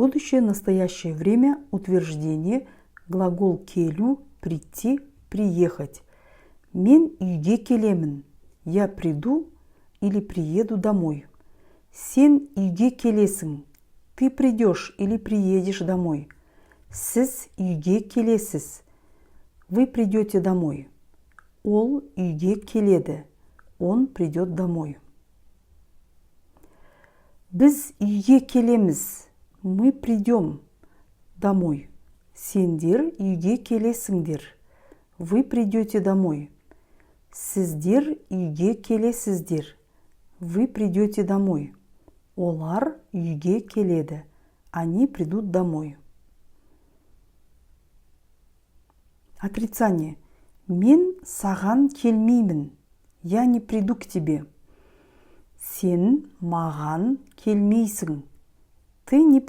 Будущее, настоящее время, утверждение, глагол келу, прийти, приехать. Мен үйге келемін. Я приду или приеду домой. Сен үйге келесің. Ты придешь или приедешь домой. Сіз үйге келесіз. Вы придете домой. Ол үйге келеді. Он придет домой. Біз үйге келеміз. Мы придем домой. Сендер үйге келесіңдер. Вы придете домой. Сіздер үйге келесіздер. Вы придете домой. Олар үйге келеді. Они придут домой. Отрицание. Мен саған келмеймін. Я не приду к тебе. Сен маған келмейсің. Ты не придешь.